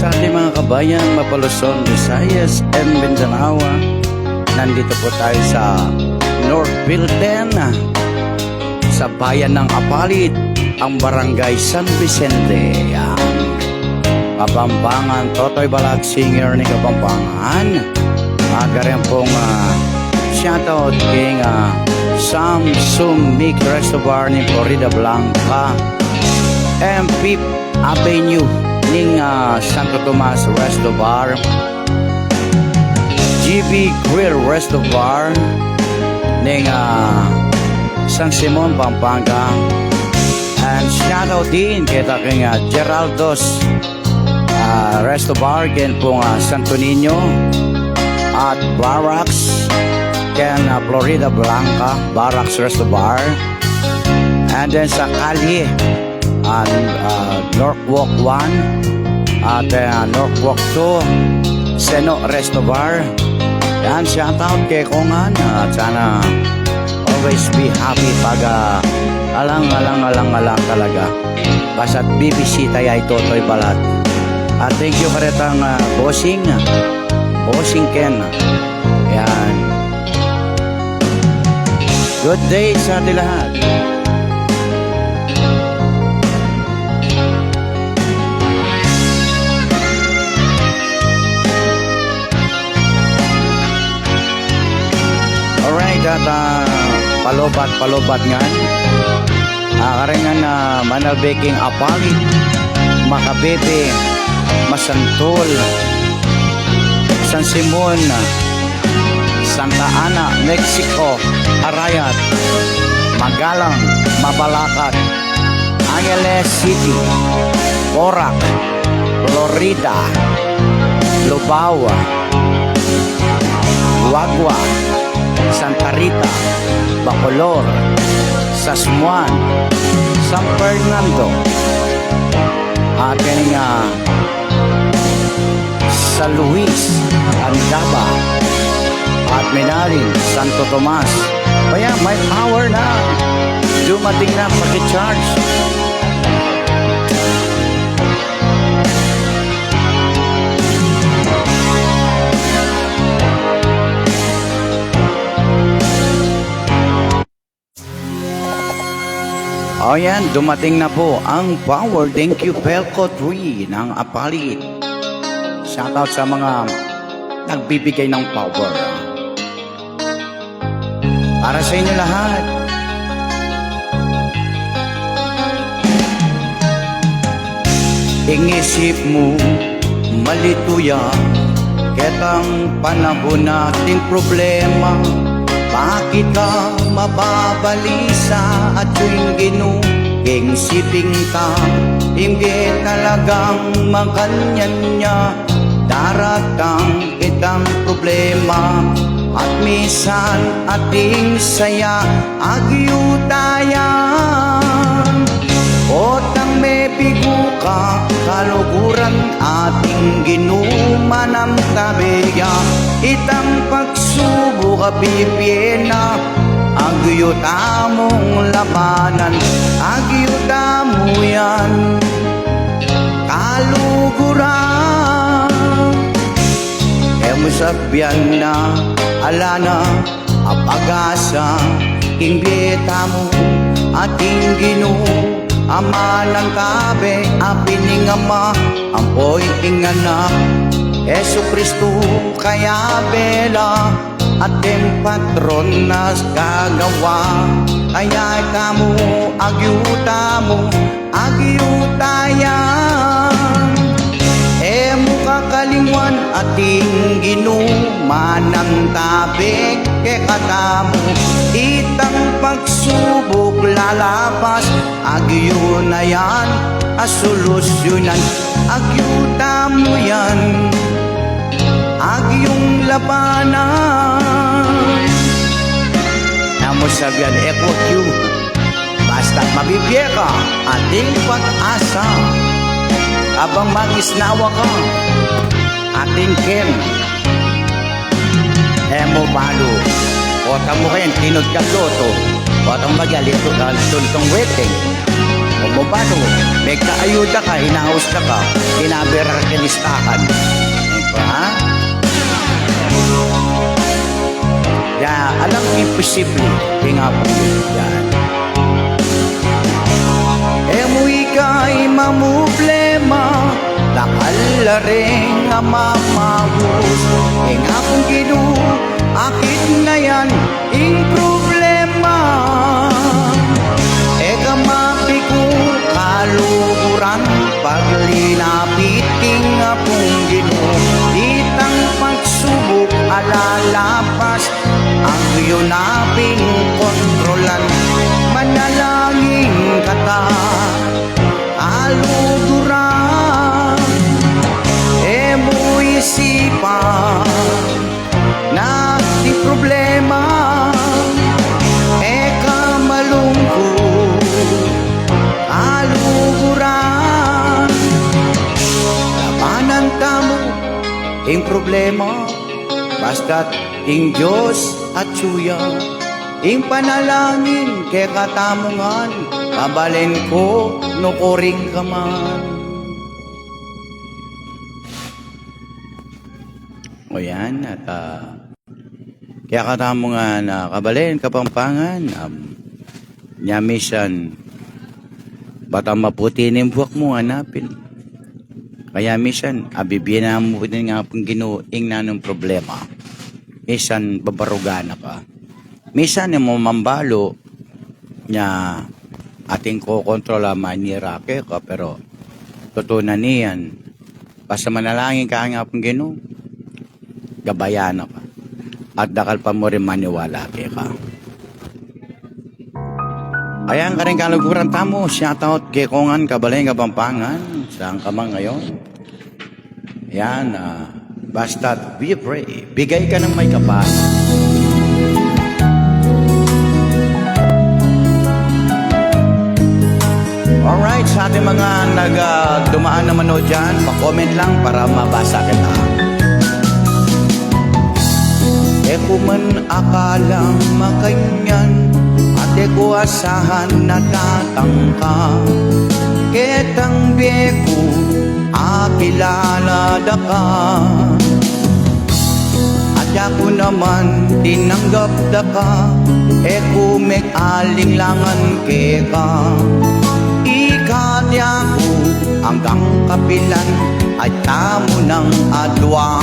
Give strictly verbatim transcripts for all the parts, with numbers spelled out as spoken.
Sa ating mga kabayan, mapa Luzon, Visayas, and Mindanao, nandito po tayo sa North Bilten, sa bayan ng Apalit, ang Barangay San Vicente. Yan. Kapampangan, Totoy Balat, singer ning Kapampangan. Agaran pong, ah, shoutout king, ah, Sam Sumik Restobar ning Florida Blanca, M P Avenue ning, ah, Santo Tomas Restobar, G B Grill Restobar ning, ah, San Simon, Pampanga. And shoutout din keta king, ah, Geraldo's, ah, Restobar, ken pong, ah, Santo Niño at Barracks, ken, ah, Florida Blanca, Barracks Restobar. And then sa Kalye, ah, ah, Northwalk one at, ah, Northwalk two, Seno Restobar. Yan, shoutout keka ngan, ah, at sana always be happy pag, ah, alang, alang, alang, alang talaga. Basta't bibisita ya i Totoy Balat. Ah, thank you karetang, ah, bossing, bossing Ken. Yan. Good day sa atin lahat. Alright, at, ah, palobat, palobat ngan. Ah, karin ngan, ah, manalbe king Apalit, Makabebe, Masantul, San Simon, Santa Ana, Mexico, Arayat, Magalang, Mabalacat, Angeles City, Porac, Florida, Lubao, Guagua, Santa Rita, Bacolor, Sasmuan, San Fernando, at yan nga San Luis, Andaba, at Minalin, Santo Tomas. Kaya may power na. Dumating na, paki-charge. O yan, dumating na po ang power. Thank you, Pelco three ng Apalit. Shoutout sa mga nagbibigay ng power. Para sa inyo lahat. Ing isip mu, malitu ya, ketang panahun ating problema. Bakit ka mababalisa at yung Ginu, king siping ta, ing talagang makanyan niya, daratang itang problema, at misan ating saya, agyu tayan. Potang mepigu ka, kaluguran ating Ginu manantabe ya, itang pagsubuk a pipie na, agyu tamung labanan, agyu tamu yan. Kaluguran. E mu sabian na ala na a pag-asa king bie tamu, ating Ginu a manantabe, a pin ing Ama, ampo ing Anak, Jesucristo, kayabe la, ating patron na gagawa. Kaya itamu, agyu tamu, agyu tayan. E mu kakalingwan ating Ginu manantabe kekatamu, itang pagsubuk lalapas, agyu na yan a solusyunan, agyu tamu yan, agyung labanan. E mu sabian, e ku agyu. Basta't mabibie ka, ating pag-asa. Abang mangisnawa ka, atin ken. E mu balu, o tamu ken, tinud ka loto, o tamu bagyalitu ka tuntong weteng. O mu O paano? Megkaayuda ka, inaus da ka, tinabe ra ka king listahan. Diba? Ya, alang imposible king Apung Ginu yan. E mu ika mamroblema, dakal la ring mamaus. Ing Apung Ginu, akit na yan ing problema. E ka mapiku kaluguran, paglinapit king Apung Ginu. Itang pagsubuk ala lapas, agyu na pin kontrolan. Manalangin ka ta kaluguran. E mu isipan na ing problema, e ka malungkut kaluguran. Labanan tamu ing problema, basta't ing Dios atyu ya. Ing panalangin kekatamu ngan, kabalen ku, nukarin ka man. O yan, at, ah, kekatamu ngan, ah, kabalen, Kapampangan, um, nya misan, bata maputi ning buak mu, hanapin. Kaya misan, abibie na mu pu ning Apung Ginu ing nanung problema. Misan, babarugan na ka. Misan, e mu mambalu, nya atin kokontrol a manira keka, pero tutu na niyan. Basta manalangin ka king Apung Ginu, gabayan na ka. At dakal pa mu ring maniwala keka. Ayan, karing kaluguran tamu, shout out kekongan, kabalen, Kapampangan, saan ka man ngayon. Yan, ah, basta't we pray, bigay ka ng may kapal. Alright, sa ating mga nag, ah, dumaan na manood dyan, pa-comment lang para mabasa kita. E ku man akalang makanyan, at e ku asahan na datang ka. Ketang bie ku akilala da ka, at yaku naman tinanggap da ka. E ku meg- alinlangan keka. Ika at yaku anggang kapilan, at tamu nang adwa.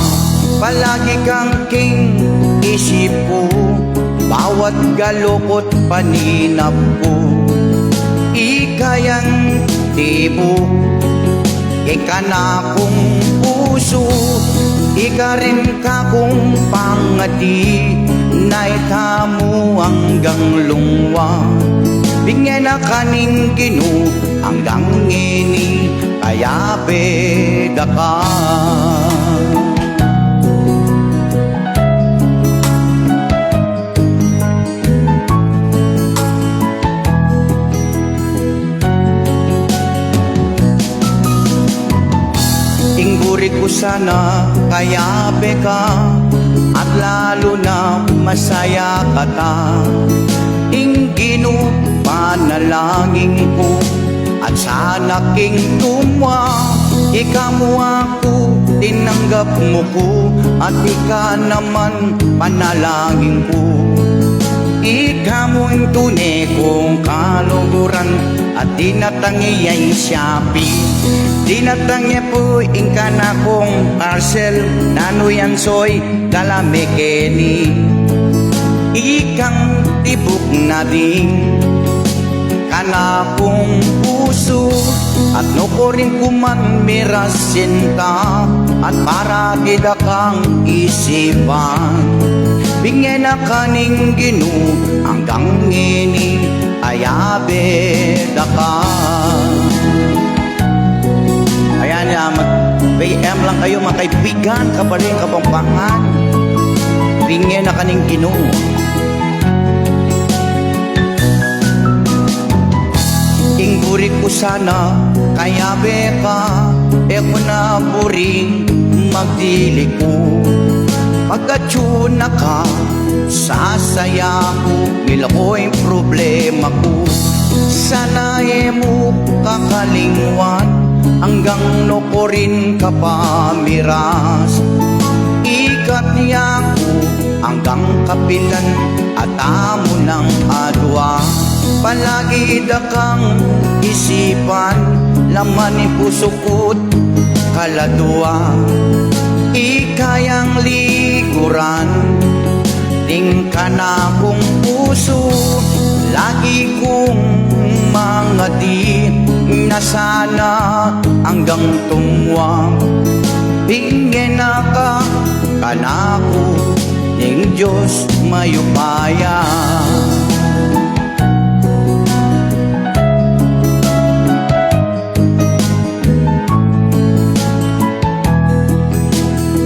Palagi kang king isip ku, bawat galukut paninap ku. Ika yang tibuk ing kanakung pusu, ika rin kakung pangati, na itamu anggang lungwa. Binye na ka ning Ginu anggang ngeni, kayabe da ka. Ing buri ku sana kayabe ka, at lalu na masaya ka ta. Ing Ginu panalangin ku, at sana king tumwa, ika mu aku tinanggap mu ku, at ika naman panalangin ku. Ika mu ing tune kung kaluguran, at dinatang ya ing Shopee, dinatang ya pu ing kanakung parcel, nanu yan soy, dala me keni. Ikang tibuk na ding kanakung pusu, at nukarin ku man mirasin ta, at parati da kang isipan. Binye na ka ning Ginu anggang ngeni, kayabe da ka. Ayan, ah, mag-P M lang kayo, mga kaibigan, kabaling Kapampangan. Binye na ka ning Ginu. Ing buri ku sana kayabe ka, e ku na buring magdili ku. Pag atyu na ka, sasaya ku, milakuy problema ku. Sana e mu kakalingwan, anggang nukarin ka pa miras. Ikatya ku anggang kapilan, at amu nang adua. Palagi da kang isipan, laman ning pusu ku't kaladua. Ika yang liguran ning kanakung pusu, lagi kung mangadi na sana anggang tumua. Bingin na ka kanaku ning Dios mayupaya.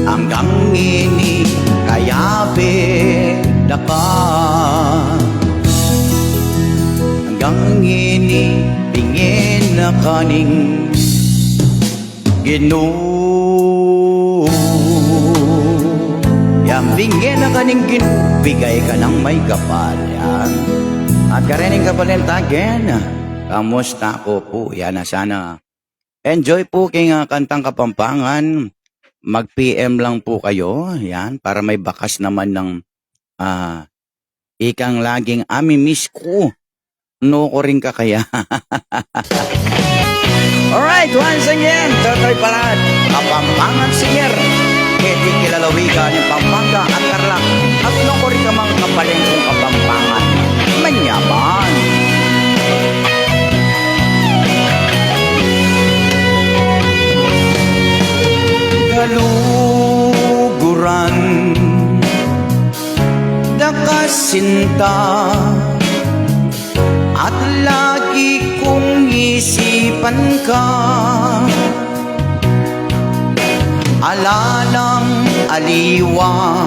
Anggang ini kayabe da ka. Anggang ini bingin na ka ning Ginu. Yan, bingin na ka ning Ginu, bigay ka nang maikapal. Yan. At karening kapalentagen, kamusta ko pu? Yan na sana. Enjoy pu king, ah, kantang Kapampangan. Mag-P M lang pu kayu, yan, para may bakas naman ng, ah, ikang laging amimiss ku. Nukarin ka kaya? Alright, once again, Totoy Parad, Kapampangan Singer. Keti kilalawigan ning Pampanga at Tarlac, at nukarin ka mang kapalengkung Kapampangan. Manyaman. Kaluguran da ka sinta, at lagi kung isipan ka. Ala nang aliwa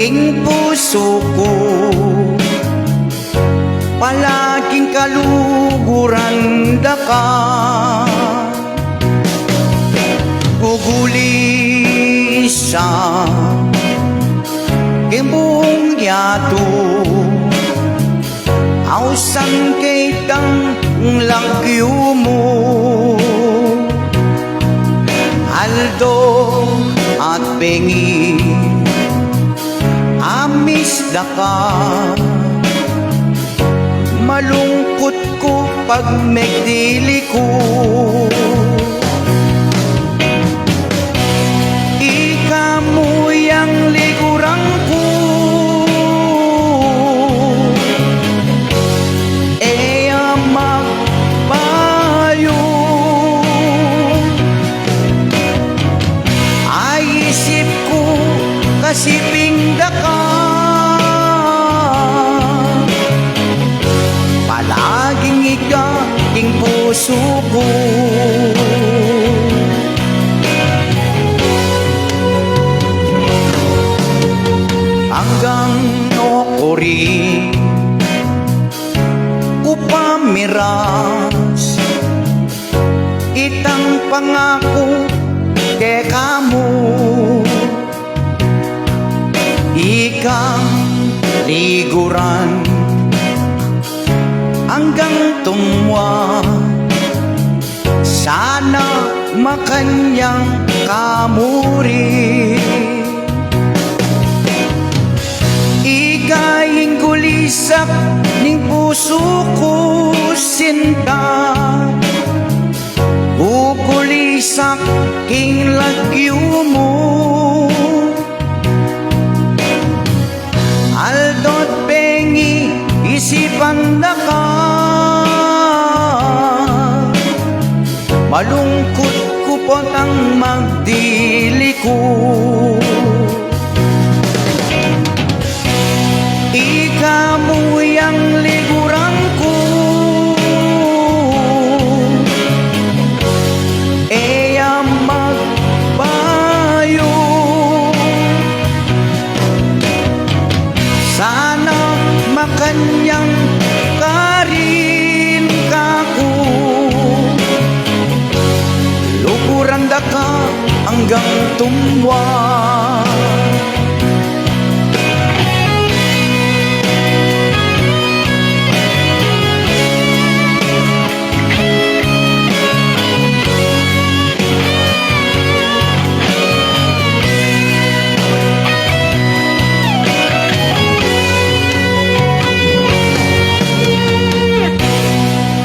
king pusu ku, palaging kaluguran da ka. Gugulisa king buung yatu, ausan ke itang lagyu mu. Aldo at bengi, amiss da ka. Malungkut ku pag megdili ku. Ika mu yang liguran ku, e ya magbayu. Ay isip ku kasiping da ka, palaging ika king pusu ku. Anggang nukarin ku pa miras itang pangaku kekamu. Ikang liguran anggang tumua, sana makanyan ka mu rin. Ika ing gulisak ning pusu ku, sinta, gugulisak king lagyu mu. Aldo't bengi isipan da ka, malungkut ku potang magdili ku. Ika mu yang liguran ku, e ya magbayu. Sana makanyan ka rin kaku. Luguran daka anggang tumwa.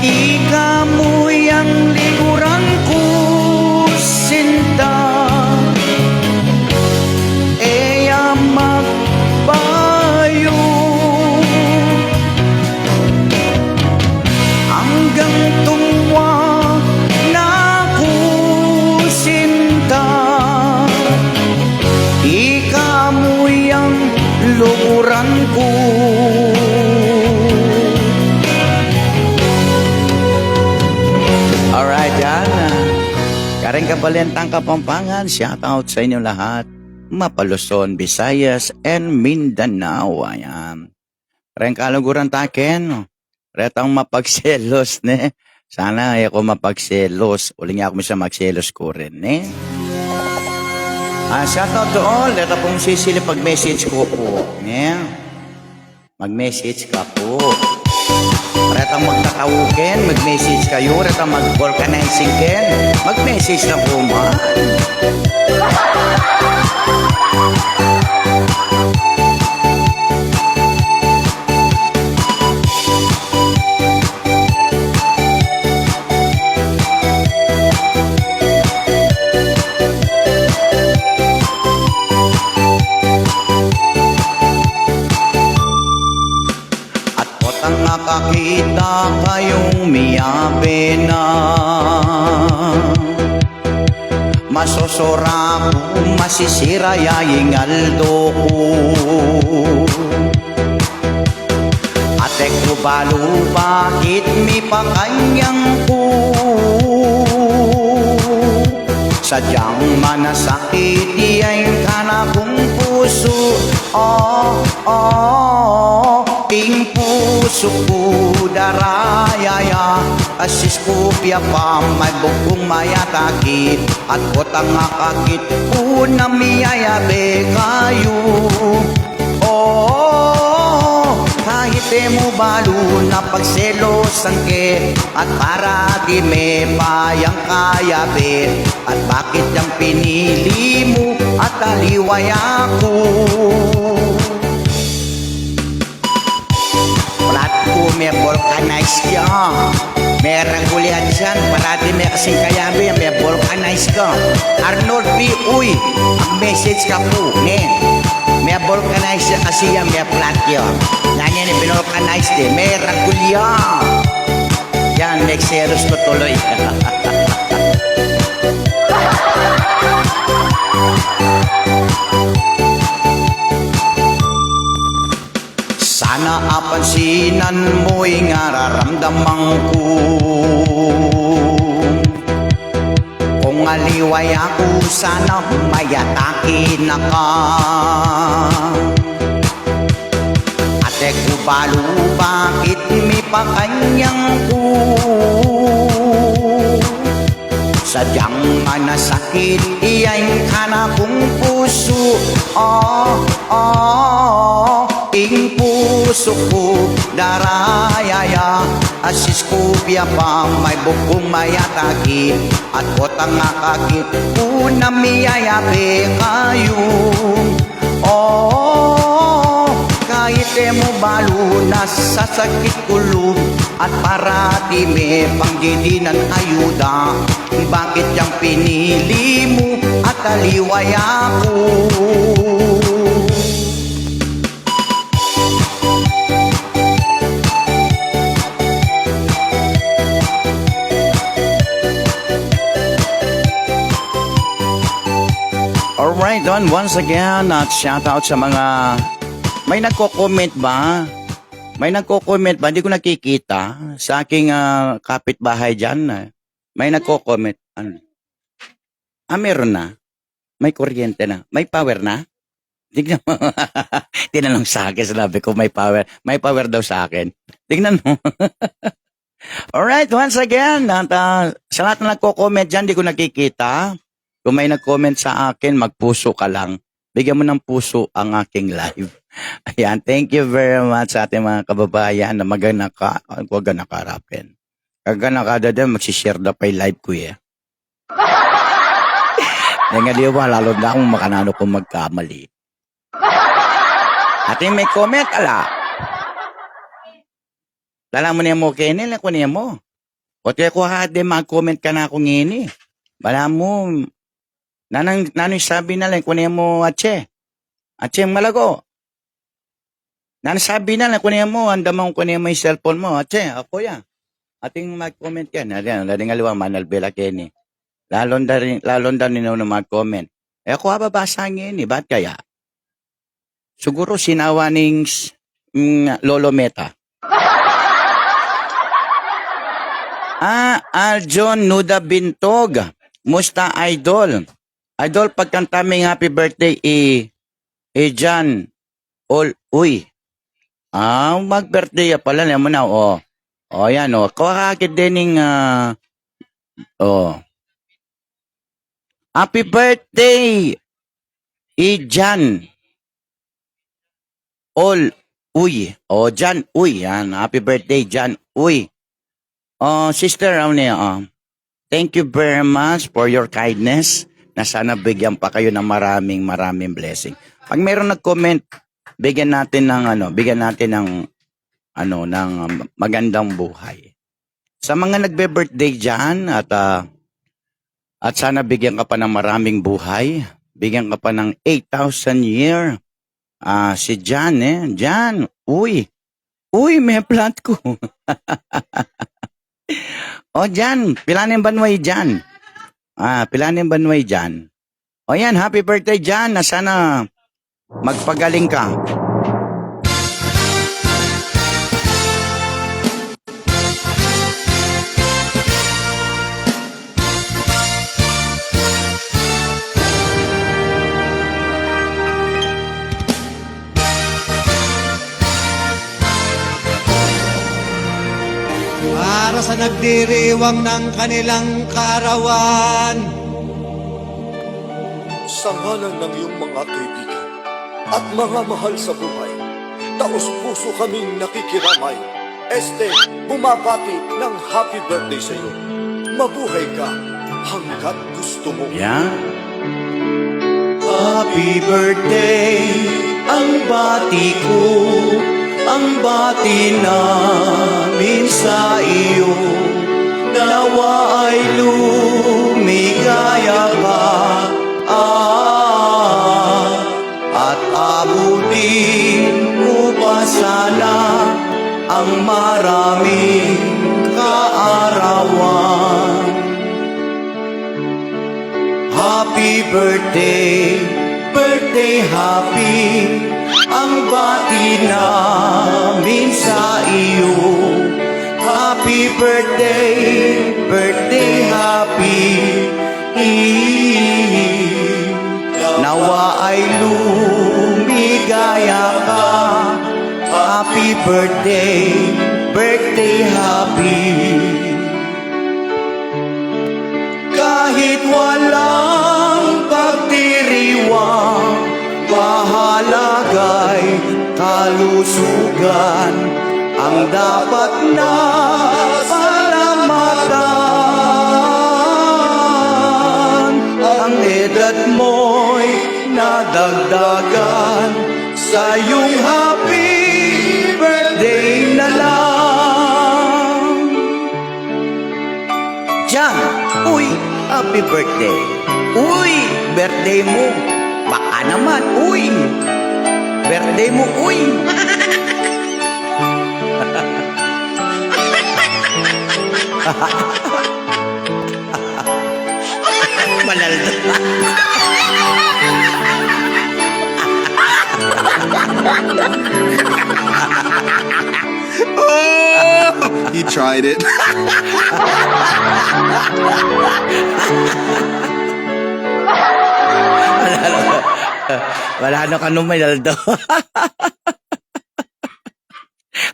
Ika mu yang liguran ku sinta, e ya magbayu. Anggang tumwa na ku sinta, ika mu yang luguran ku. Alright, yan. Karing Kabalintang Kapampangan, shout out sa inyo lahat. Mapa Luzon, Visayas, and Mindanao. Ayan. Reng kaluguran ta ken, retang mapagselos, ne? Sana e ku mapagselos. Uling e ku minsan magselos ku rin, ne? Ah, shout out to all. Reta pung sisilip mag-message ku pu, ne? Mag-message ka pu. Retang magtatau ken, mag-message kayu. Retang mag-vulcanizing ken, mag-message na pu man. At potang akakit kayung miyabe na, masosora ku, masisira ya ing aldo ku. At e ku balu bakit mipakanyang ku. Sadyang manasakit ya ing kanakung pusu. Oh, oh, ing pusu ku daraya ya. Asis ku pia pa may bugtung mayatakit. At potang akakit ku na miyayabe kayu. Oh, kahit e mu balu na pagselosan ke, at parati me pa yang kayabe, at bakit yang pinili mu at aliwa ya ku? Flat ku me vulcanize ya. Me ragul ya dian, parati me kasing kayabe, me vulcanize ka. Arnold P. Uy, mag-message ka pu, ne? Me vulcanize ya kasi ya, me flat ya. Nganyan e binulcanize de, me ragul ya. Yan, nagselos ku tuloy. Sana apansinan mu ing nararamdaman ku. Kung aliwa ya ku, sana mayatake na ka. At e ku balu bakit mipakanyang ku. Sadyang manasakit ya ing kanakung pusu. Oh, oh, ing pusu ku daraya ya. Asis ku pia pa may bugtung mayatakit. At potang akakit ku na miyayabe kayu. Oh, kahit e mu balu na sasakit ku lub, at parati me pang didinan ayuda. Bakit yang pinili mu at aliwa ya ku? Alright, Don, once again, at shout out sa mga, may nagko-comment ba? May nagko-comment ba? Hindi ko nakikita sa aking, ah, kapitbahay diyan, ah. May nagko-comment. Ano? Ah, meron na. May kuryente na. May power na? Tignan mo. Tinanong sa akin, sinabi ko, "May power." May power daw sa akin. Tignan mo. Alright, once again, at, ah, sa lahat na nagko-comment diyan, di ko nakikita. Kung may nag-comment sa akin, magpuso ka lang. Bigyan mo ng puso ang aking live. Ayan, thank you very much sa ating mga kababayan na magana ka, wag na karapin. Kaga na kada din, magsishare da pa yung live ko eh. Dahil nga di ba, lalo na akong makanano kung magkamali. Ating may comment, ala. Lala mo niya mo, Kenny, la ko niya mo. O te ko ha, di mag-comment ka na akong ini. Bala mo, nanang, nanang sabi na lang, kunin mo, atse. Atse, malago. Nanang sabi na lang, kunin mo, andaman ko kunin mo yung cellphone mo, atse, ako ya. Ating mag-comment yan, na yan, lading aliwa, manalbela keni. Lalong da rin, lalong da rin na mag-comment. Eh, ako, ababasa niya ini, ba't kaya? Siguro sinawa ning s-, mm, Lolo Meta. Ah, Aljon Nuda Bintog. Musta, idol? Idol, pagkanta ming happy birthday i, i Jan Ol Uy. Ah, mag-birthday ya pala, alam mo na, oh. Oh, yan, oh. Kawakakit din ning, ah, oh. Happy birthday, i Jan Ol Uy. O, Jan Uy. Yan. Happy birthday, Jan Uy. O, sister, ano niya, o. Thank you very much for your kindness. Na sana bigyan pa kayo ng maraming, maraming blessing. Pag meron nag-comment, bigyan natin ng, ano, bigyan natin ng, ano, ng, um, magandang buhay. Sa mga nagbe-birthday diyan at, ah, at sana bigyan ka pa ng maraming buhay, bigyan ka pa ng eight thousand year. Ah, si Jan, eh. Jan, uy. Uy, may plant ko. O, Jan, pilanin banway Jan. Ah, pilanin banway Jan. O yan, happy birthday, Jan, na sana magpagaling ka. Para sa nagdiriwang ng kanilang kaarawan. Sa ngalan ng iyong mga kaibigan at mga mahal sa buhay, taos-puso kaming nakikiramay. Este, bumabati ng happy birthday sa iyo. Mabuhay ka hanggat gusto mo. Yan. Happy birthday, ang bati ko, ang bati namin sa iyo. Nawa ay lumigaya ka, ah, at abutin mo pa sana ang maraming kaarawan. Happy birthday, birthday happy, ang bati namin sa iyo. Happy birthday, birthday happy. Nawa ay lumigaya ka. Happy birthday, birthday happy. Kahit walang pagdiriwang, mahalaga'y kalusugan ang dapat na palamatan. Ang edad mo'y nadagdagan, sa iyong happy birthday na lang. Jan, uy, happy birthday. Uy, birthday mo. Baka naman, uy. Birthday mo, uy. Manaldo. He tried it. Wala, wala na kanu, Manaldo.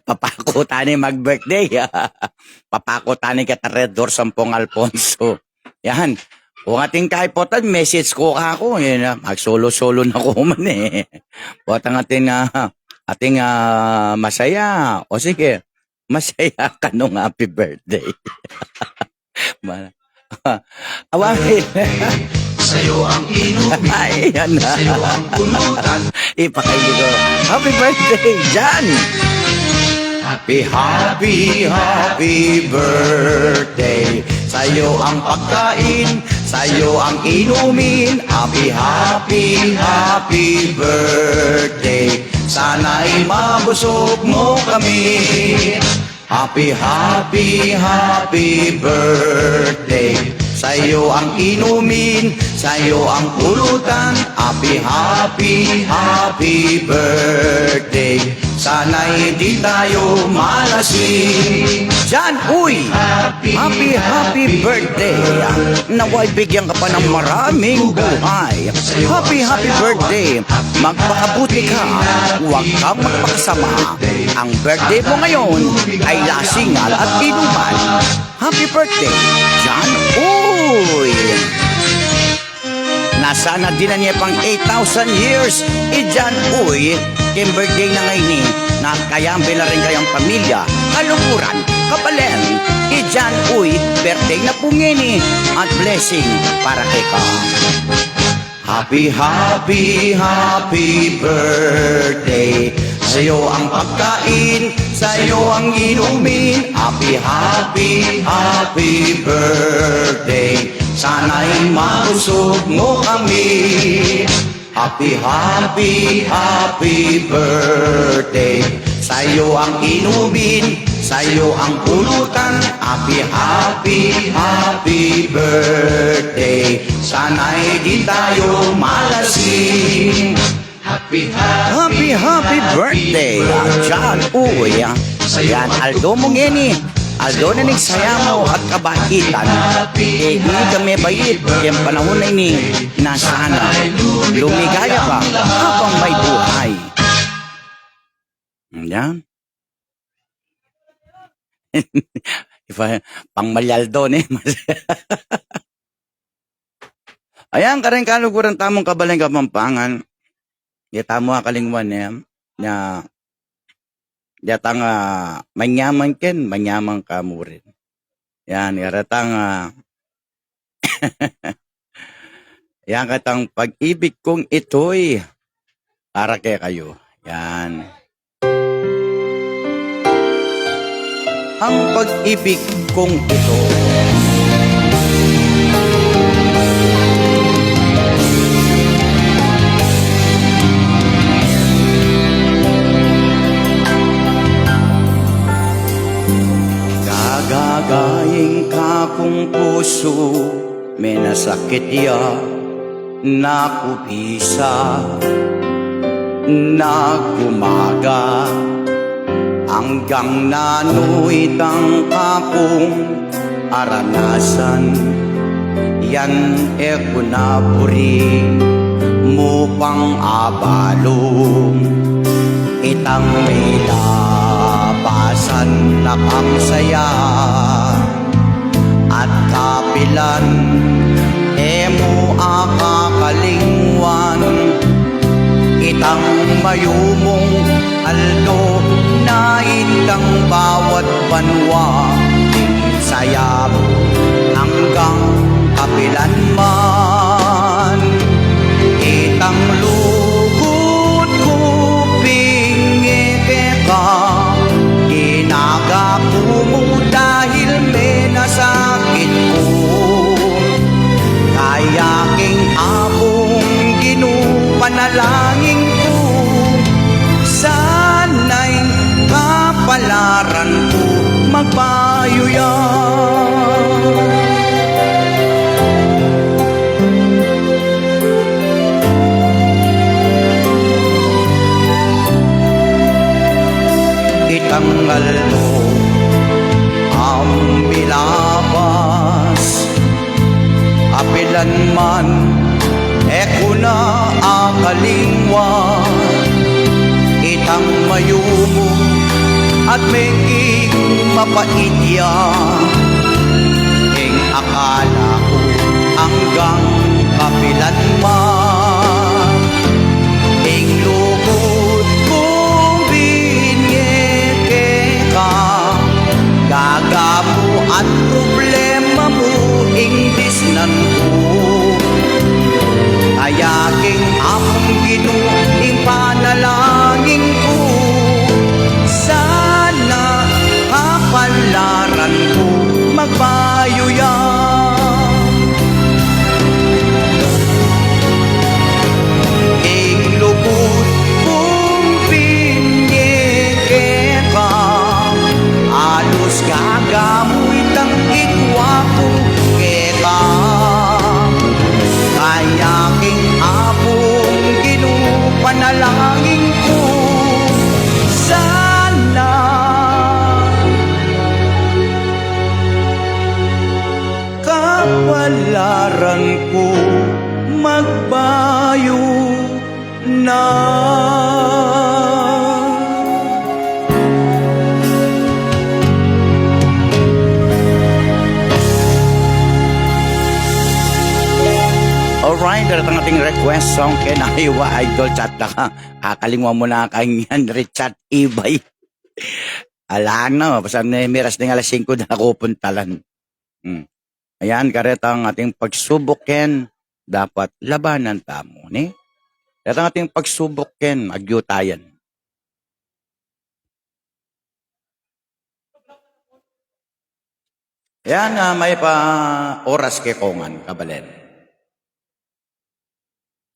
Papaku tani mag-birthday. Papaku tani keta Red Horse Ampong Alfonso. Yan. Kung atin kaiputan, message ko kaku, e na, magsolo-solo na ku man e. Potang atin, ah, atin, ah, masaya. O sige, masaya ka nung happy birthday. Ma-, awa, sa'yo ang inumin, ay, yan na. Sa'yo ang pulutan. Ipakaili ko. Happy birthday, Jan! Happy, happy, happy birthday. Sa'yo ang pagkain, sa'yo ang inumin. Happy, happy, happy birthday. Sana'y mabusog mo kami. Happy, happy, happy birthday. Sa'yo ang inumin, sa'yo ang pulutan. Happy, happy, happy birthday. Sana'y di tayo malasing. Jan Uy, happy, happy birthday. Nawa'y bigyan ka pa ng maraming buhay. Happy, happy birthday. Magpakabuti ka. Huwag kang magpakasama. Ang birthday mo ngayon ay lasingan at inuman. Happy birthday, Jan Uy! Na sana dinan ne pang eight thousand years i Jan Uy, king birthday na ngeni, na kayang belaring kayang pamilya, kaluguran, kabalen, i Jan Uy, birthday na pu ngeni, at blessing para keka. Happy, happy, happy birthday. Sa'yo ang pagkain, sa'yo ang inumin. Happy, happy, happy birthday. Sana'y mabusog mo kami. Happy, happy, happy birthday. Sa'yo ang inumin, sa'yo ang pulutan. Happy, happy, happy birthday. Sana'y di tayo malasing. Happy, happy, happy birthday, Jan Uy. Yan, aldo mu ngeni, aldo na ning sayaw at kabaitan. E ini ka mebait keng panahun a ini, na sana lumigaya ka habang may buhay. Yan. Ipa-, pang malyaldo ne. Ayan, kareng kaluguran tamung kabalen Kapampangan. Di tamu akalingwan ne, na, datang, ah, manyaman ken, manyaman ka mu rin. Yan, datang, ah, yan katang Pag-ibig Kong Ito'y para kekayu. Yan. Ang pag-ibig kong ito. Gagagaing kakung pusu, menasakit ya, nakubisa, nagumaga, anggang nanu itang kakung aranasan, yan e ku na buri mu pang abalu. Itang milabasan na kang saya at kapilan, e mu akakalingwan. Itang mayumung aldo na itang bawat banwa, ing saya mu anggang kapilan man. Itang lugud ku pin e keka, ginagapu mu dahil menasakit ku. Kaya king Apung Ginu, panalangin ku, sana'y kapalaran ku magbayu ya. Itang aldo a milabas, apilan man e ku na akalingwan. Itang mayumu at meging mapait ya, ing akala ku ang Anggang kapilan man, ing lugud kung binye keka, gagamu at problema mu ing disnan ku. Kaya king Apung Ginu ing panalangin ku, sana kapalaran ku magbayu ya. Ing lugud kung binye keka, alus gagamu itang igwa ku keka. Kaya king Apung Ginu panalangin ku, sana kapalaran ku magbayu na. Alright, daratang ating request song keni, Idol, chat na ka. Kakalingwan mu na kang yan, Richard Ibay. Alang na, pasan ne, miras ning alas singko na kupuntalan. Hmm. Ayan, karetang ating pagsubuk ken, dapat labanan tamu, ne? Karetang ating pagsubuk ken, agyutayan. Ayan, ah, mayap a oras kekongan, kabalen.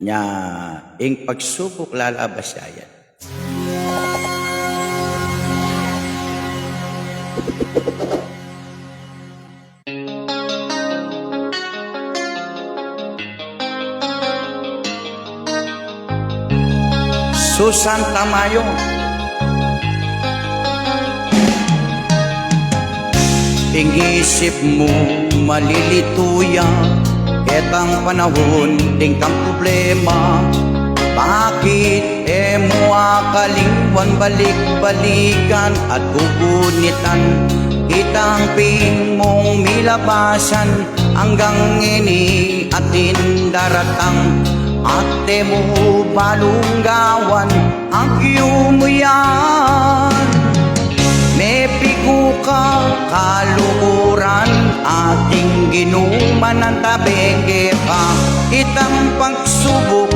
Nya, ing pagsubuk lalabas ya yan. Susan Tamayo. Ing isip mu malilitu ya, ketang panahun ding kang problema. Bakit e mu akalingwan balik-balikan at gugunitan itang pin mung milabasan? Anggang ini atin daratang at e mu balung gawan, agyu mu yan. Mepiku ka kaluguran, ating Ginu manantabe keka. Itang pagsubuk,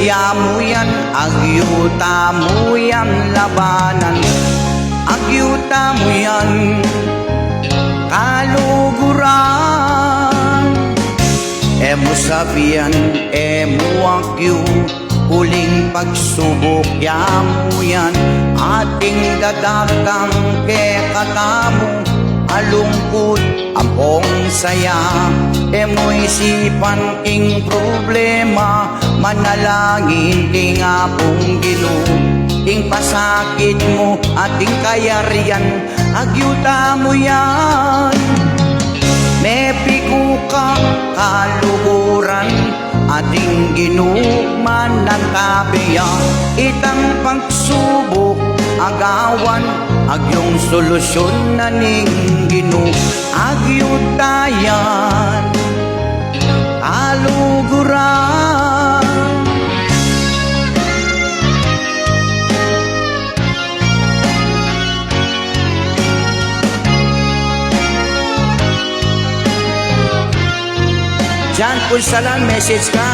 ya mu yan, agyu tamu yan labanan. Agyu tamu yan kaluguran. E mu sabian, e mu agyu, uling pagsubuk ya mu yan, ating dadatang kekatamu, alungkut ampong saya. E mu isipan ing problema, manalangin king Apung Ginu. Ing pasakit mu ating kayarian, agyu tamu yan. Mepiku ka kaluguran, ating Ginu manantabe ya. Itang pagsubuk agawan, agyung solusyon na ning Ginu. Agyu ta yan kaluguran. Jan Punsalan, message ka.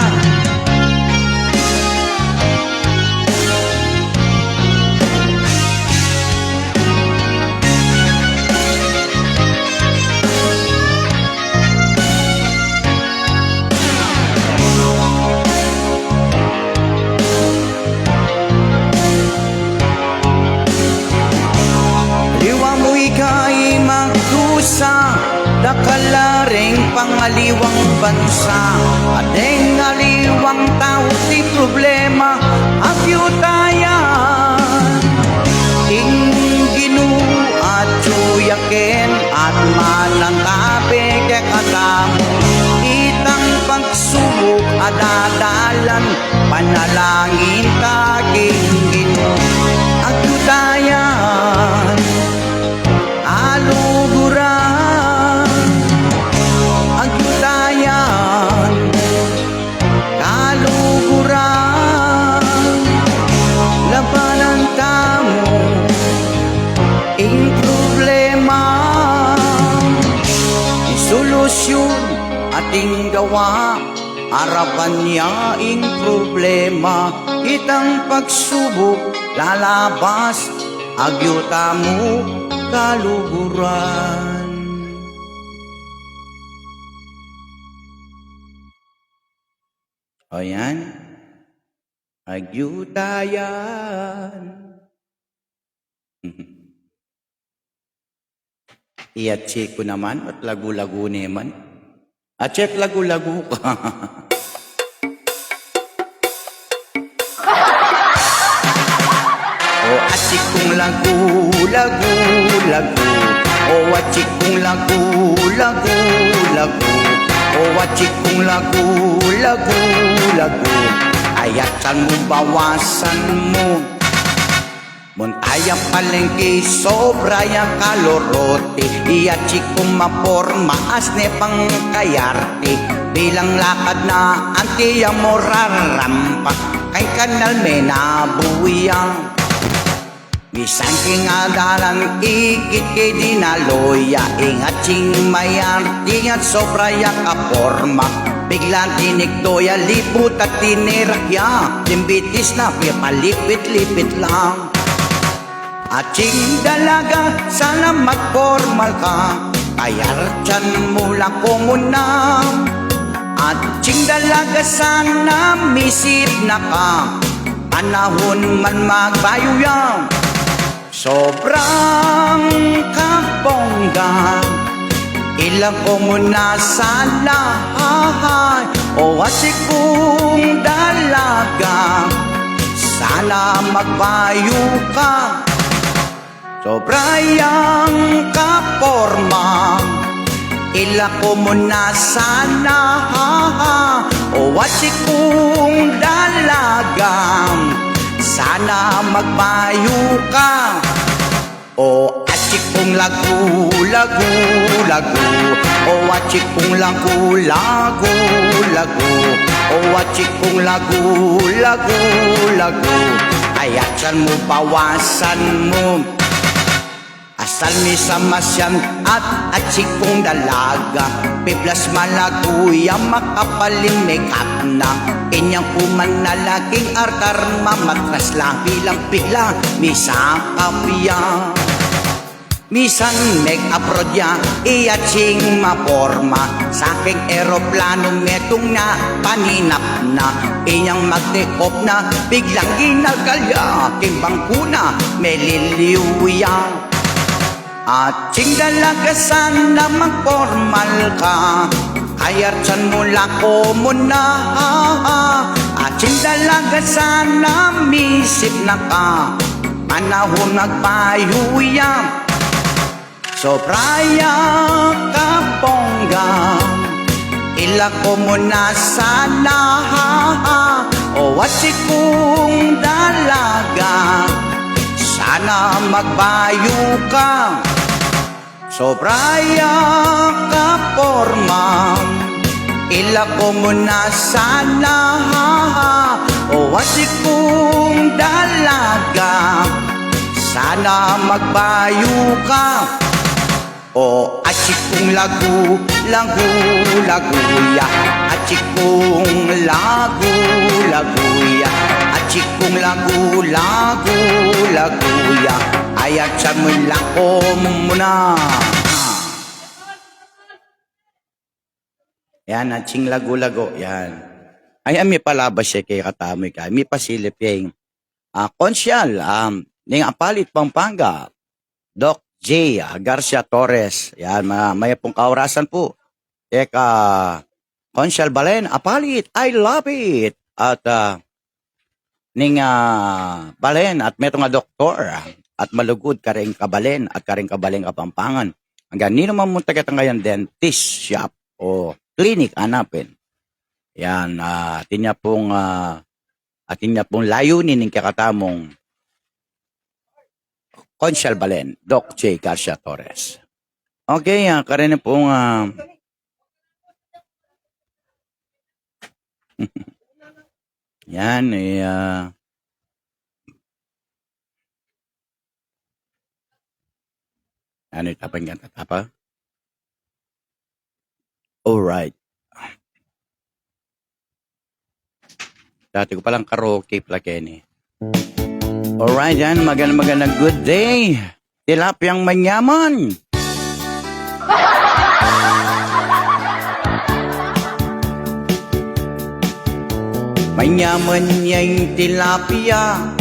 Liwa mu ika i magdusa, dakal la ring pangaliwang bansa, at deng aliwang tau ti problema, agyu ta yan. Ing Ginu atyu ya ken at manantabe kekatamu. Itang pagsubuk a dadalan, panalangin ta king Ginu. Agyu ta yan kaluguran. Agyu ta yan Ating gawa, arapan ya ing problema, itang pagsubuk lalabas, agyu tamu kaluguran. O yan, agyu ta yan. Iya chiku naman, at lagu-lagu naman. At check lagu-lagu ka. O achikung lagu, lagu, lagu. O achikung lagu, lagu, lagu. O achikung lagu, lagu, lagu. Ayat san mu bawasan mu. Munta yang palengki, sobra yang kalorote. Iya chiku maporma, asne pang kayarte. Bilang lakad na anti yang murarampa, keng kanal me na buya. Misan king adalan ikit ke dinalo ya, ing aching mayarte at sobra ya kaporma. Biglang tinikdo ya, libut at tinirak ya, timbitis na, pipalipit-lipit lang. Aching dalaga, sana magpormal ka, kayarchan mu la komuna. Aching dalaga, sana misip na ka, panahun man magbayu ya. Sobrang kabongga, ila komuna sana, hahay. O achikung dalaga, sana magbayu ka. Sobra yang kaporma, ila komuna sana, hahay. O achikung dalaga, sana magbayu ka. O achikung lagu, lagu, lagu. O achikung lagu, lagu, lagu. O achikung lagu, lagu, lagu. Ayat san mu, bawasan mu. Asal misamasyan at achikung dalaga, piplas malagu ya, makapalimekap na. Inyang kuman na laging artar, mamatras lang, bilang-bilang misakap ya. Misan meg-abroad ya, iya ching maporma, sa keng eroplano metung na, paninap na. Inyang mag-take off na, biglang ginalgal ya, king bangku na, meliliw ya. Aching dalaga, sana magpormal ka, kayarchan mu la komuna. Aching dalaga, sana misip na ka, panahun magbayu ya. Sobra ya kabongga, ila komuna sana. O achikung dalaga, sana magbayu ka. Sobra ya kaporma, ila komuna sana. O achikung dalaga, sana magbayu ka. O achikung lagu, lagu, lagu ya. Achikung lagu, lagu ya. Achikung lagu, lagu, lagu ya. Ayat san mu la komuna. Yan, aching lagu-lagu. Yan. Ay, mipalabas ya kekatamu, ika. Mipasilip ya ing, ah, Konsyal, um, ning Apalit, Pampanga, Doc J, ah, Garcia Torres. Yan, ma-, mayap pung kaorasan pu keka Konsyal Balen Apalit. I love it. At, ah, ning, ah, balen at metung a doktor, ah, at malugud karing kabalen at karing kabaleng Kapampangan. Anggang ninu man mu, taga tanggayan dentist shop o clinic, anapin. Yan, ah, atin ya pung, ah, atin ya pung layunin ning kekatamung Konsyal Balen, Doc J Garcia Torres. Okay, ah, kareni pung, ah, yan, eh, ah, ano, itapang yan, tatapa? Alright. Dati ku palang karaoke pala keni. Alright, yan. Magandang, magandang good day. Tilapyang manyaman. Manyaman ya ing tilapia,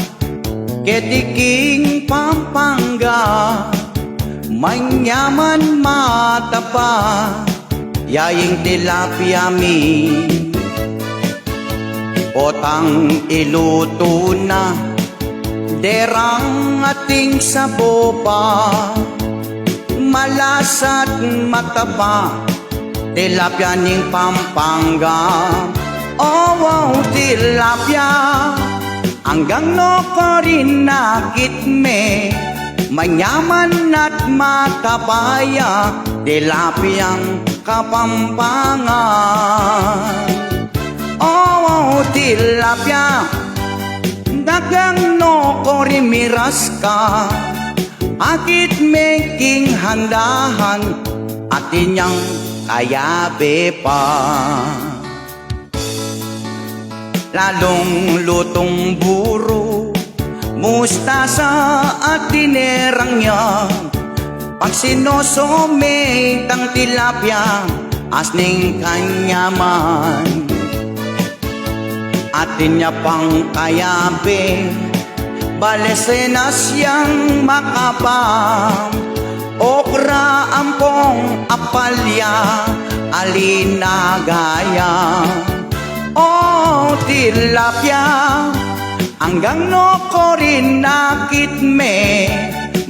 keti king Pampanga. Manyaman mataba, ya ing tilapia mi. Potang ilutu na, derang atin sabo pa. Malasa't mataba, tilapia ning Pampanga. Oh, oh, tilapia, anggang nu karin akit me. Manyaman at mataba ya, tilapiang Kapampangan. Oh, tilapia, anggang nu karin miras ka, akit me king handahan, atin yang kayabe pa. Lalung lutung buru, mustasa at tinerang ya. Pag sinoso me itang tilapia, asning kanyaman. Atin ya pang kayabe, bale senas yang makapam, okra, ampong, apalya, alinagaya. Oh, tilapia, anggang nu karin akit me.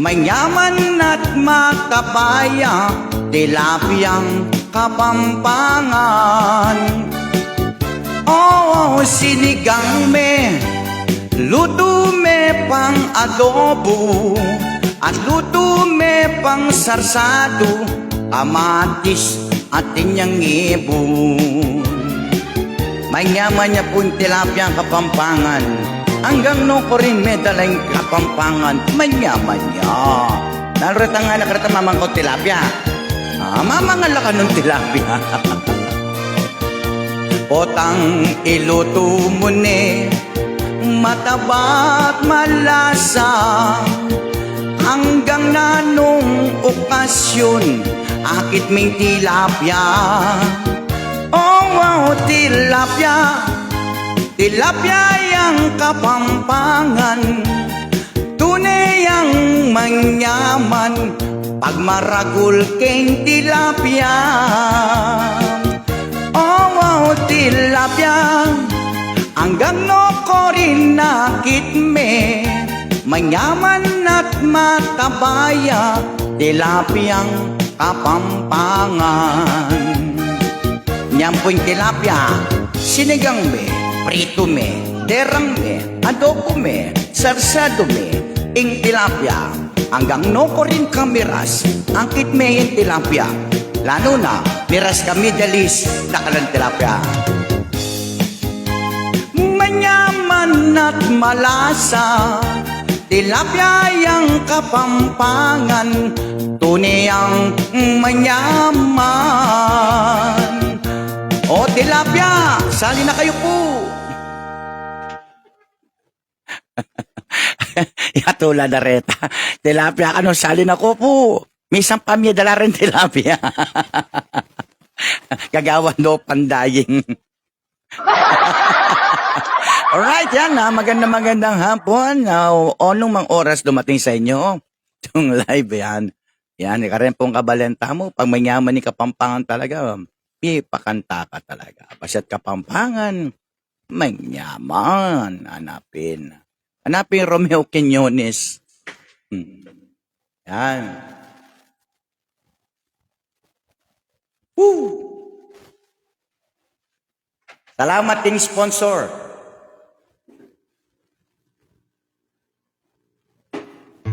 Manyaman at mataba ya, tilapiang Kapampangan. Oh, sinigang me, lutu me pang adobo, at lutu me pang sarsado, kamatis, atin yang ibon. Manyaman ya pung tilapiang Kapampangan. Anggang nu karin medala ing Kapampangan, manyaman ya. Nalu reta ngana kareta mamangkang tilapia. Ah, mamangan la kanung tilapia. Potang ilutu mu ne, mataba't malasa. Anggang nanung okasyon, akit meng tilapia. Oh, wow, tilapia, tilapia yang Kapampangan. Tune yang manyaman, pagmaragul keng tilapia. Oh, wow, tilapia, anggang nu karin akit me. Manyaman at mataba ya, tilapiang Kapampangan. Nyampu ing tilapia, sinigang me, pritu me, derang me, adobo me, sarsado me, ing tilapia. Anggang nu karin kamiras, akit me ing tilapia. Lalu na, miras kami dalis, dakalan tilapia. Manyaman at malasa, tilapia yang Kapampangan, tune yang manyaman. O, tilapia, sali na kayu pu. Yatu la da reta. Tilapia, kanu, sali na ku pu. Minsan pa mi dala rin tilapia. Gagawan do pandaying. Alright, yan na. Magandang, magandang hapon. Ah, o, anumang oras dumating sa inyo itong live, yan. Yan, ika rin pung kabalita mu. Pag manyaman ing Kapampangan talaga, pipakanta ka talaga. Basta't Kapampangan, manyaman. Hanapin. Hanapin Romeo Quiñones. Hmm. Yan. Woo! Salamat king sponsor.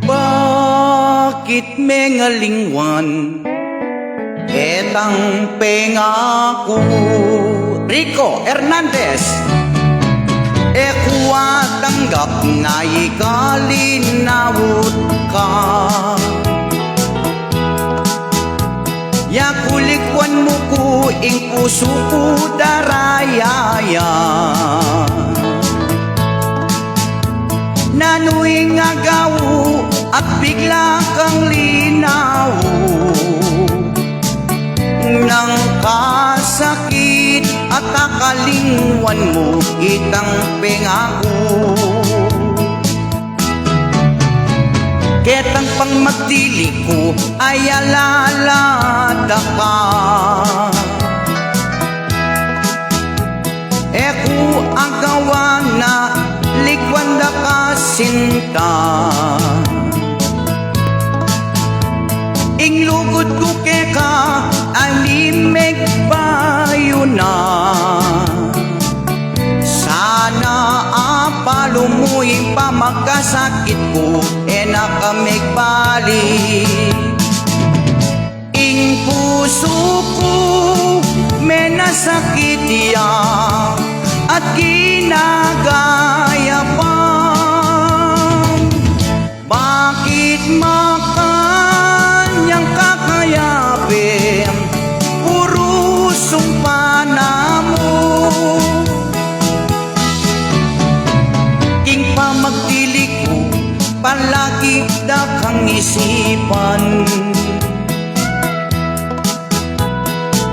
Bakit mengalingwan etang pengaku? Rico Hernandez. E ku atanggap na ikalinawut ka. Ya ku, likuan mu ku ing pusu ku daraya ya. at bigla kang linawu. Nang kasakit at kakalingwan mu itang pengaku. Ketang pang magdili ku ay alalada ka. E ku agawa na ligwan da ka sinta. Ing lugud ku keka ani megbayu na. Sana apalu mu ing pamagkasakit ku, e na ka megbalik. Ing pusu ku menasakit ya at ginagaya pa. Bakit makanyang kakayapin, puru sumpa na mu. King pamagdili ku, palagi da kang isipan.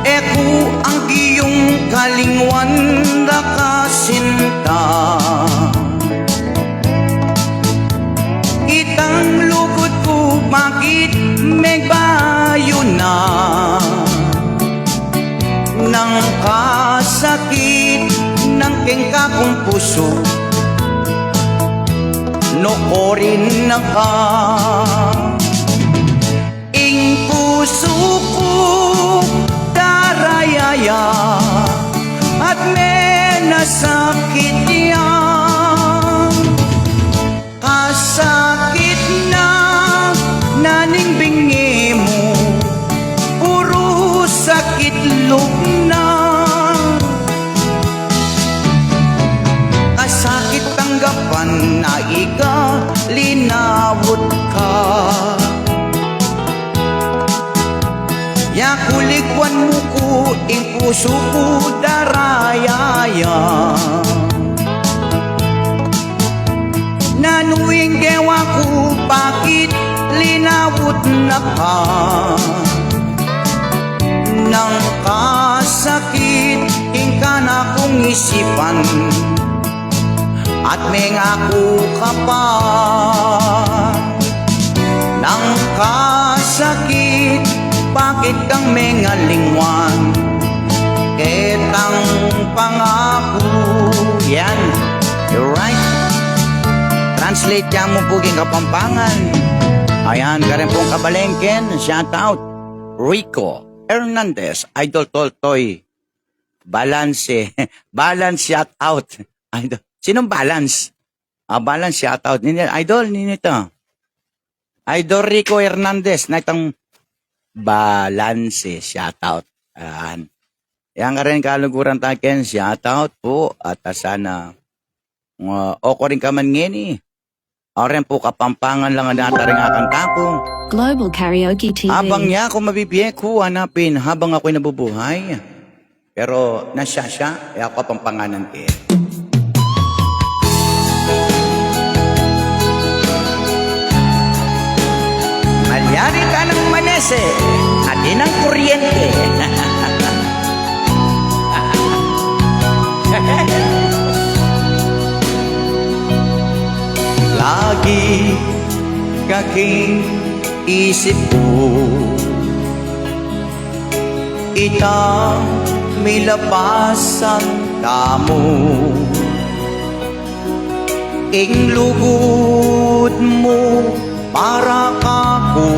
E ku anggi yung kalingwan da ka sinta. Itang lugud ku bakit megbayu na. Nang kasakit nang kengkakung pusu, nukorin na ka. Ing pusu ku daraya ya at menasakit ya. Kasakit na naning bingi mu, puru sakit lub na. Kasakit tanggapan na ika linawut ka. Ya ku ligwan mu ku ing pusu ku daraya ya. Nanu ing gewa ku bakit linawut na ka. Nang kasakit ing kanakung isipan. At mengaku ka pa nang kasakit, bakit kang mengalingwan ketang pangaku? Yan. You're right. Translate ya mu pu king Kapampangan. Ayan, karin pung kabalengken, shout out. Rico Hernandez, Idol Toltoy. Balance. Balance shout out. Idol. Sinong balance? Ah, balance shout out. Nini, idol, nini to? Idol Rico Hernandez, na itang balance shout out. Ayan. Yang karin kaluguran taken, shout out pu. At sana, uh, okorin ka man ngeni. Oren pu Kapampangan lang ang nataring akanta ku. Global Karaoke T V. Abang ya ku mabibie ku hanapin habang ako'y nabubuhay. Pero nasya sya, e aku Kapampanganan ke. Malyari ka nang manese, atin ang kuryente. Lagi ka king isip ku, ita milapasan tamu. Ing lugud mu para kaku,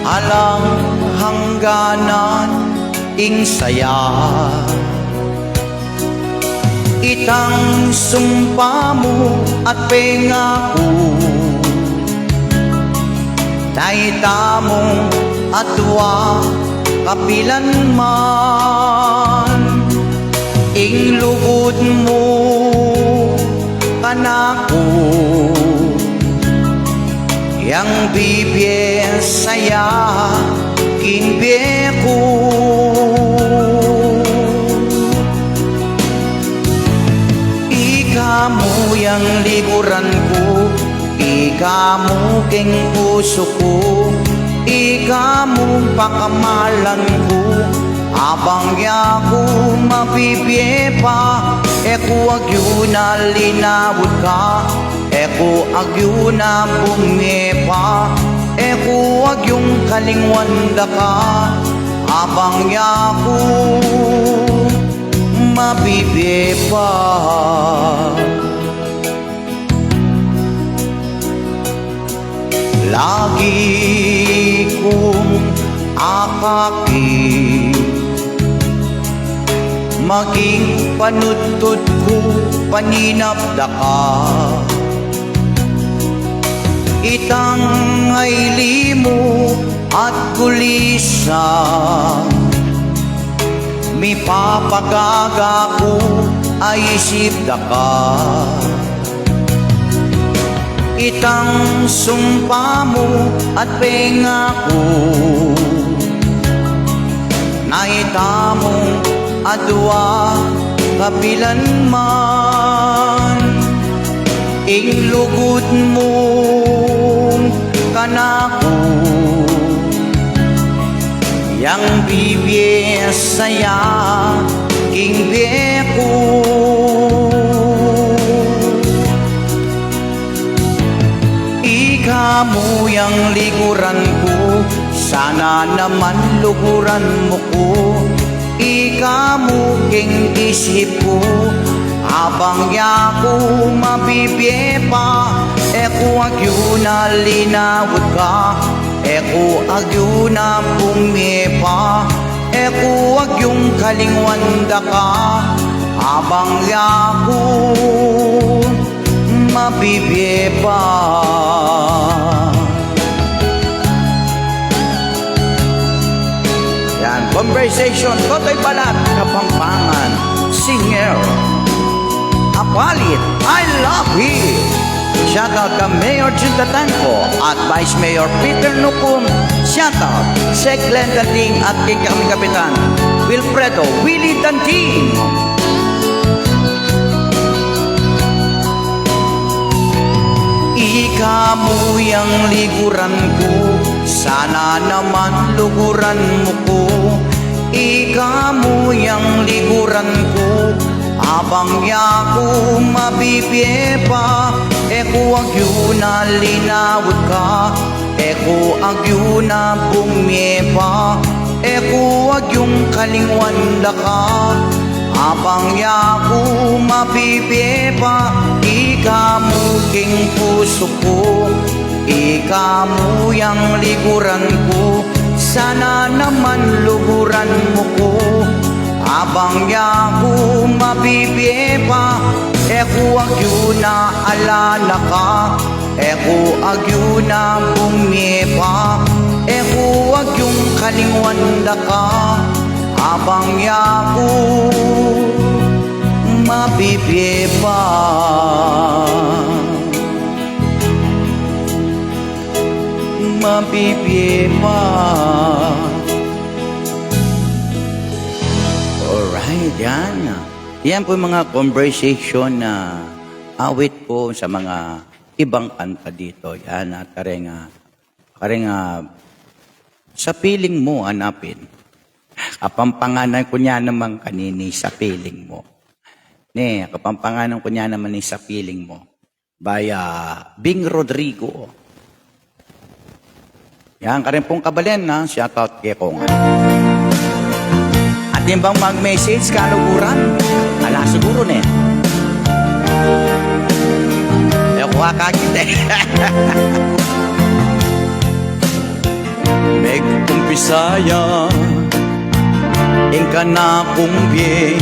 alang hangganan ing saya. Itang sumpa mu at pengaku, na ita mung atua kapilan man. Ing lugud mu kanaku, yang bibie saya king bie ku. Ika mu yang liguran ku, Ika mu king pusu ku, ika mu pakamalan ku, abang yaku mabibie pa, e ku agyu na linawut ka, e ku agyu na bumie pa, e ku agyung kalingwan da ka, abang yaku mabibie pa. Lagi kung akakit, maging panudtud ku, paninap da ka. Itang aili mu at kulisan, mipapagaga ku, aisip da ka. Itang sumpa mu at pengaku, na itamu adua kapilanman, ing lugud mu kanaku, yang bibie saya king bie ku. Ika mu yang liguran ku, sana naman luguran mu ku. Ika mu king isip ku, abang yaku mabibie pa, e ku agyu na linawut ka, e ku agyu na bumie pa, e ku agyung kalingwan da ka, abang yaku mabibie pa. Yan, conversation, Totoy Balat, Kapampangan singer. Apalit, I love you. Shout out kang Mayor Jun Tatanco at Vice Mayor Peter Nucum. Shout out Sec Glenn Danting at kay kami Kapitan Wilfredo Willie Danting. Ika mu yang liguran ku, sana naman luguran mu ku. Ika mu yang liguran ku, abang yaku mabibie pa, e ku agyu na linawut ka, e ku agyu na bumie pa, e ku agyung kalingwan da ka, abang yaku mabibie pa, ika mu king pusu ku, ika mu yang liguran ku, sana naman luguran mu ku, abang yaku mabibie pa, e ku agyu na ala na ka, e ku agyu na bumie pa, e ku agyung kalingwan da ka, abang yaku mabibie pa. Mabibie pa. Alright, yan. Yan po yung mga conversation na awit po sa mga ibang kanta dito. Yan, at kareng, ah, kareng, ah, Sa Piling Mo, hanapin. Kapampanganan ku ne naman kanini, Sa Piling Mo. Ne, Kapampanganan ku ne naman ni Sa Piling Mo. By, ah, Bing Rodrigo. Yan, karin pung kabalen, ha? Shout out kekong. Atin bang mag-message, kaluguran? Ala siguru ne. E ku akakit e. Megkumpisaya ing kanakung bie,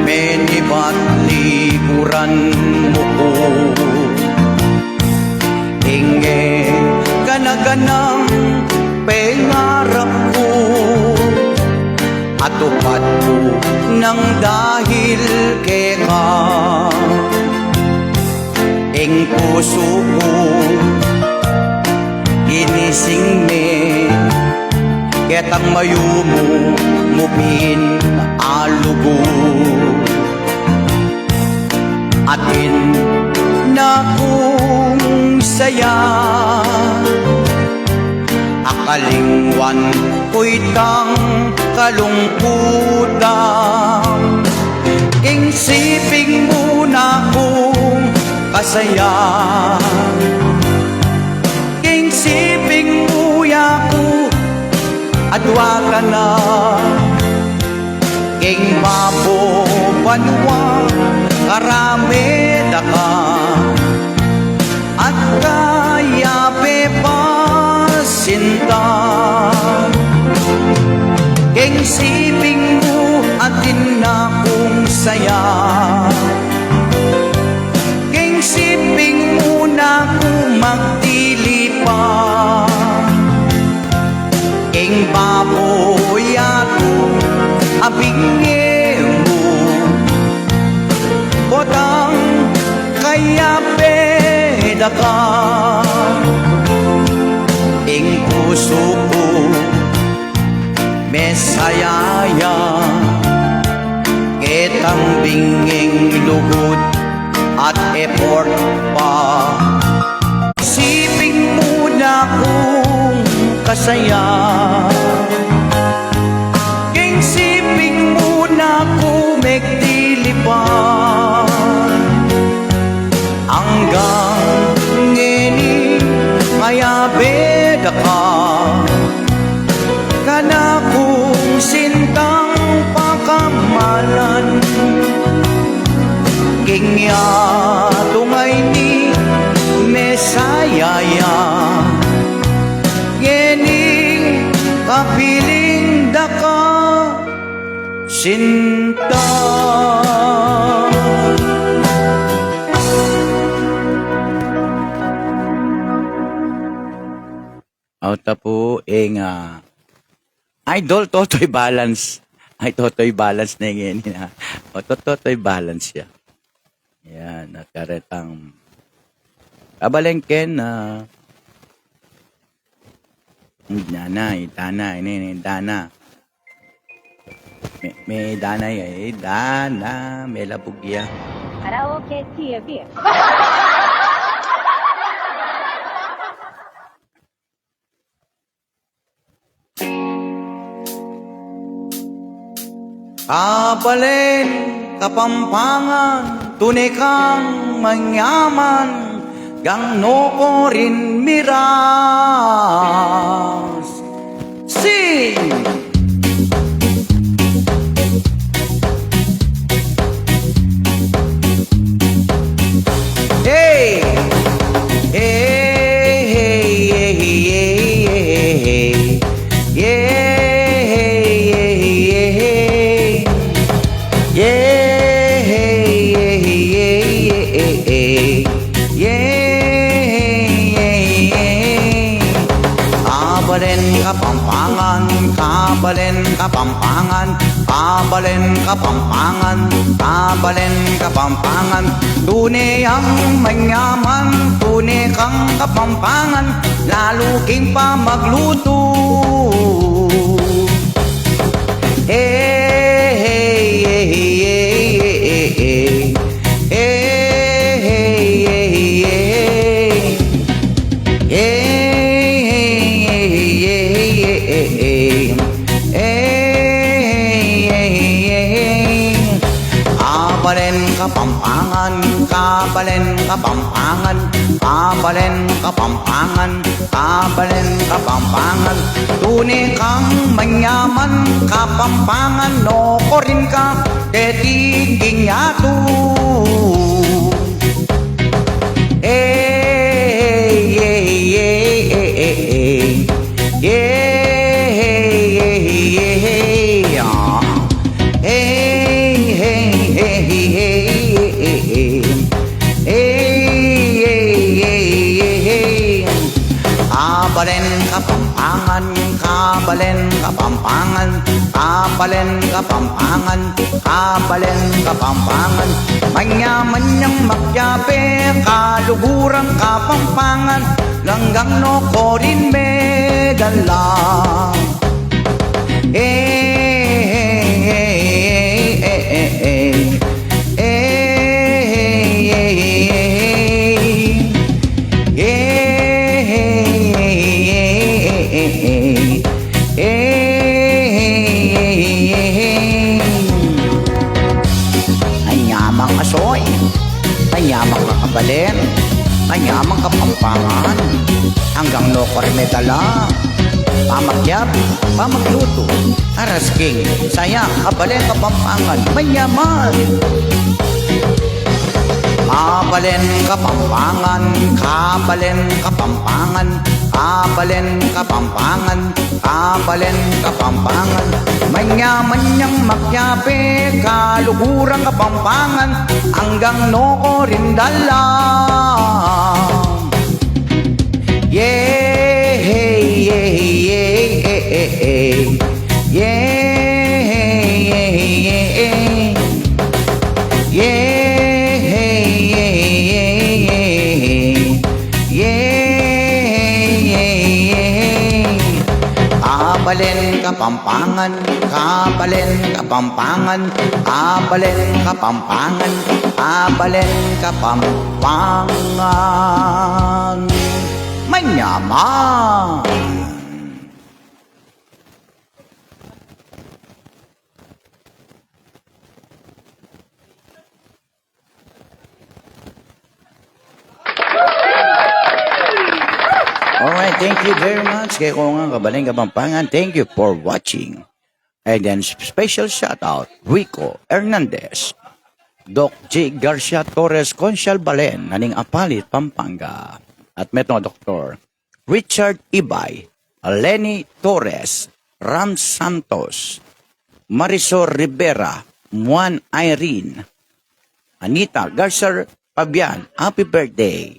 menibat liguran mu ku. Ing e gana-ganang pengarap ku, atupad ku nang dahil keka. Ing pusu ku ginising ne, ketang mayumu mu pin a lugud. Atin na ku saya. Akalingwan ku itang kalungkutan, king siping mu na kung kasaya. King siping mu ya ku adwatan na, king babo banua karame da ka, at kayabe pa sinta. King siping mu atin na kung saya, king siping mu na ku magtilipan. King babo ya ku abinge mu, potang kayabe da ka. Ing pusu ku mesaya ya, ketang binging lugud at effort pa. Siping mu na kung kasaya, king siping mu na ku megtilipan. Anggang ngeni kayabe da ka, kanakung sintang pakamalan. King yatu ngeni mesaya ya, ngeni kapiling da ka sinta. Auta pu ing, ah, Idol Totoy Balance. Ay, Totoy Balance na ing ini na. O, to-, Totoy Balance ya. Yan, at karetang kabalengke na. Dana, dana, ini, ini, dana. Me, me dana ya, eh, dana, me labug ya. Karaoke tiya biya. Kabalen Kapampangan, tune kang manyaman, gangno ko rin miras. Sing! Hey! Hey, hey, hey, hey, hey, hey. Yeah, yeah, yeah, yeah, yeah. Yeah, yeah, yeah, yeah, yeah. Yeah, yeah, yeah, yeah. Kabalen Kapampangan, kabalen Kapampangan, kabalen Kapampangan, kabalen Kapampangan. Tune yang manyaman, tune kang Kapampangan, lalu king pamaglutu. Hey, hey, hey, hey, hey, hey. Hey, hey, hey, hey, hey, hey, hey. Hey, hey, hey, hey. Kabalen Kapampangan, kabalen Kapampangan, kabalen Kapampangan, kabalen Kapampangan. Tune kang manyaman, Kapampangan, no ko rin ka, keti king yatu. Hey, hey, hey, hey, hey, hey. Yeah, hey, hey, hey, hey. Ah. Hey, hey, hey, hey, hey, hey. Hey, hey, hey, hey, hey. Kabalen Kapampangan, kabalen Kapampangan, kabalen Kapampangan, kabalen Kapampangan. Manyaman yang magyabe, kaluguran Kapampangan, ganggang no ko rin megala. Eh, eh, eh, eh, eh, eh. Eh, eh, eh, eh, eh, eh. Eh, Ang asoy, manyamang kakabalen, manyamang Kapampangan, anggang no ko rin medala. Pamakyat, pamagluto, arasking, saya, kabalen Kapampangan, manyaman. Kabalen Kapampangan, kabalen Kapampangan, kabalen Kapampangan, kabalen Kapampangan. Manyaman yang makyape, kaluguran Kapampangan, anggang no ko rin dala. Yay, yay, yay, yay, yay, yay. Yay, yay, yay, yay, yay. Yay, yay, yay, yay. Kabalen Kapampangan, kabalen Kapampangan, kabalen Kapampangan, kabalen Kapampangan. Manyaman. Alright, thank you very much. Kaya ko nga, kabalen Kapampangan, thank you for watching. And then, special shout out, Rico Hernandez, Doc J Garcia Torres, Conchal Balen, na ning Apalit, Pampanga. At metung a Doktor Richard Ibay, Lenny Torres, Ram Santos, Marisol Rivera, Juan Irene, Anita Garcia Pabian, happy birthday.